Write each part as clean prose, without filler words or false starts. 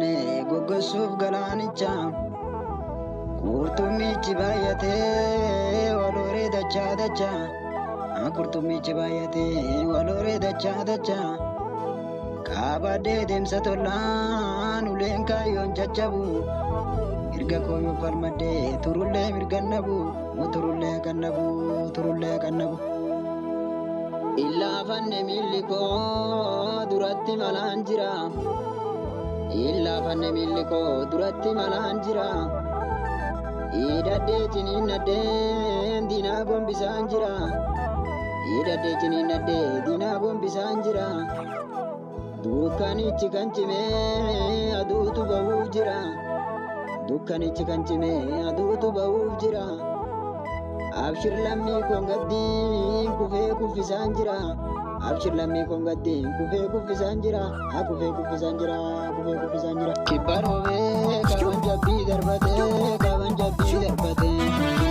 dadhabne goggossuuf galaanicha. Qurxummichi baay'atee wal horee dachaa dachaa. Qurxummichi baay'atee wal horee dachaa dachaa. Qaabadhee deemsa tollaan uleen kaayyoon caccabu. Mirga koo yoo falmadhee turullee mirgan dhabu. Turullee kan dhabu turullee kan dhabu. Illaafanne miilli koo duratti malaan jira. Illaafanne miilli koo duratti malaan jira. Hidhadhee ciniinnadhee diinaa gombisaan jira. Hidhadhee ciniinnadhee diinaa gombisaan jira. Dukkanichi kan cimee aduutu bahuuf jira. Dukkanichi kan cimee aduutu bahuuf jira. Abshir lammii koon gaddiin kufee kuffisaan jira. Abshir lammii koon gaddiin kufee kuffisaan jira. Kufee kuffisaan jira. Kufee kuffisaan jira. Kibba roobee kaban jabbii darbatee kaban jabbii darbatee.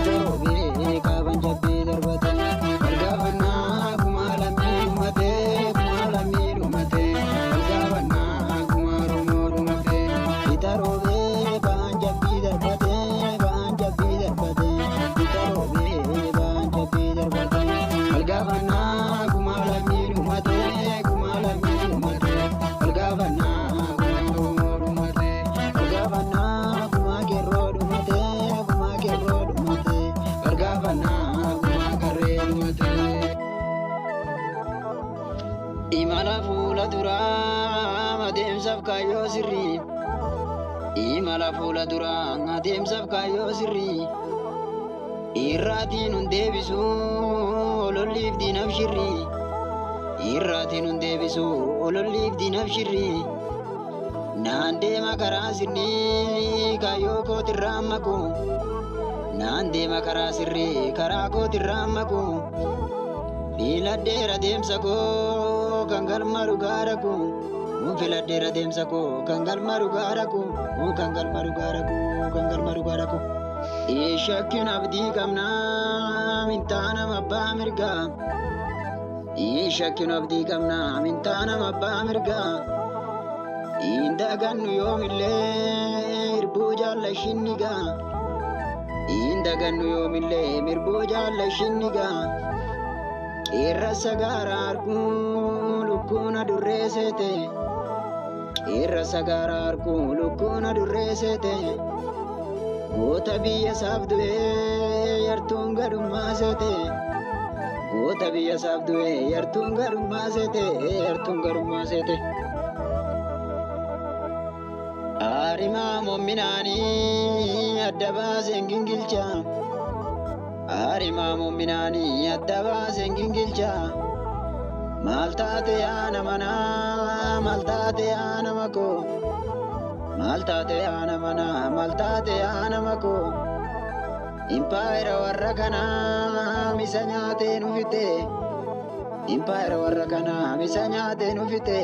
Kibba roobee kaban jabbii darbatee. Walgaafannaa gumaa lammii dhumatee gumaa lammii dhumatee. Walgaafannaa gumaa Oromoo dhumatee. Lixa roobee ba'aan jabbii darbatee ba'aan jabbii darbatee. Lixa roobee ba'aan jabbii darbatee. Walgaafannaa gumaa lammii dhumatee gumaa lammii dhumatee. Walgaafannaa gumaa Oromoo dhumatee. Walgaafannaa gumaa qeerroo dhumatee gumaa qeerroo dhumatee. Walgaafannaa gumaa qarree dhumatee. Imala fuula duraa adeemsaaf kaayyoo sirrii. Imala fuula duraa adeemsaaf kaayyoo sirrii. Irraatiin hun deebisu ololliif diinaaf shirrii. Irraatiin hun deebisu ololliif diinaaf shirrii. Naan deema karaa sirrii kaayyoo kootirraa maqu. Naan deema karaa sirrii karaa kootirraa maqu. Filadheera deemsa koo kan galma dhugaa dhaqu. Filadheera deemsa koo kan galma dhugaa dhaqu. Kan galma dhugaa dhaqu kan galma dhugaa dhaqu. Shakkiin abdii qabnaa mintaana abbaa mirgaa. Shakkiin abdii qabnaa mintaana abbaa mirgaa. Hin dagannu yoomillee hirbuu jaallashinnigaa. Hin dagannu yoomillee hirbuu jaallashinnigaa. Qeerransa gaara arguu lukkuun adurree seete. Qeerransa gaara arguu lukkuun adurree seete. Goota biyya isaaf du'ee yartuun gadhummaa seete. Goota biyya isaaf du'ee yartuun gadhummaa seete. Yartuun gadhummaa seete. Aarimaa momminaanii adda baaseen gingilcha. Aarimaa momminaanii adda baaseen gingilcha. Maal taate yaa nama naa maal taate yaa nama koo. Maal taate yaa nama naa maal taate yaa nama koo. Impaayera warra kanaa misa nyaatee nu fixe. Impaayera warra kanaa misa nyaatee nu fixe.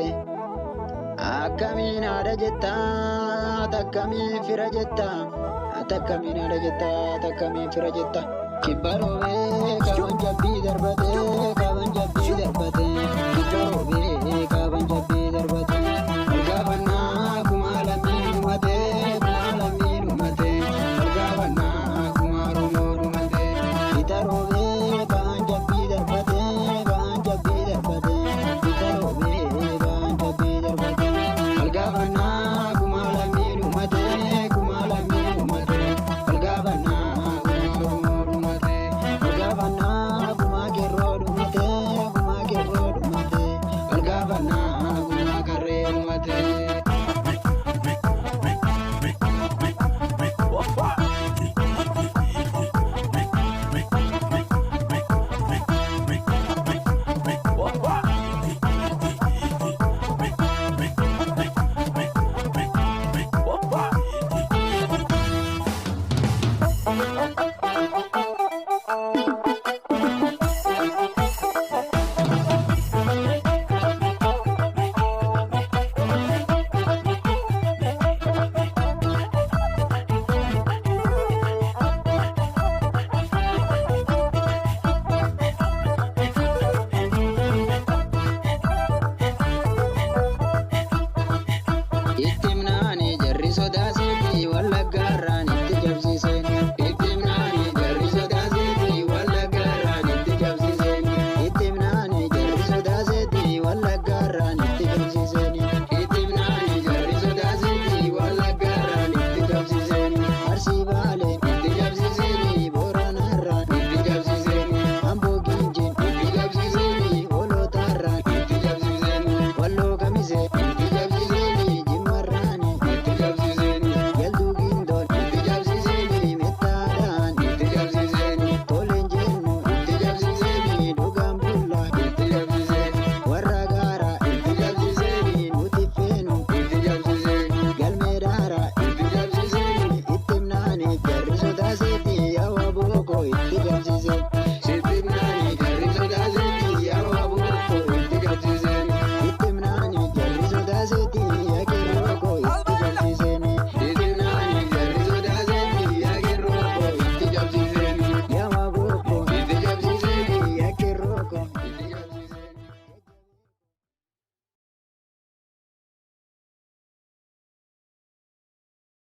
Akkamiin haadha jettaa takkamiin fira jettaa. Takkamiin haadha jettaa takkamiin fira jettaa. Kibba roobee kaban jabbii darbatee kaban jabbii darbatee. Kibba roobee.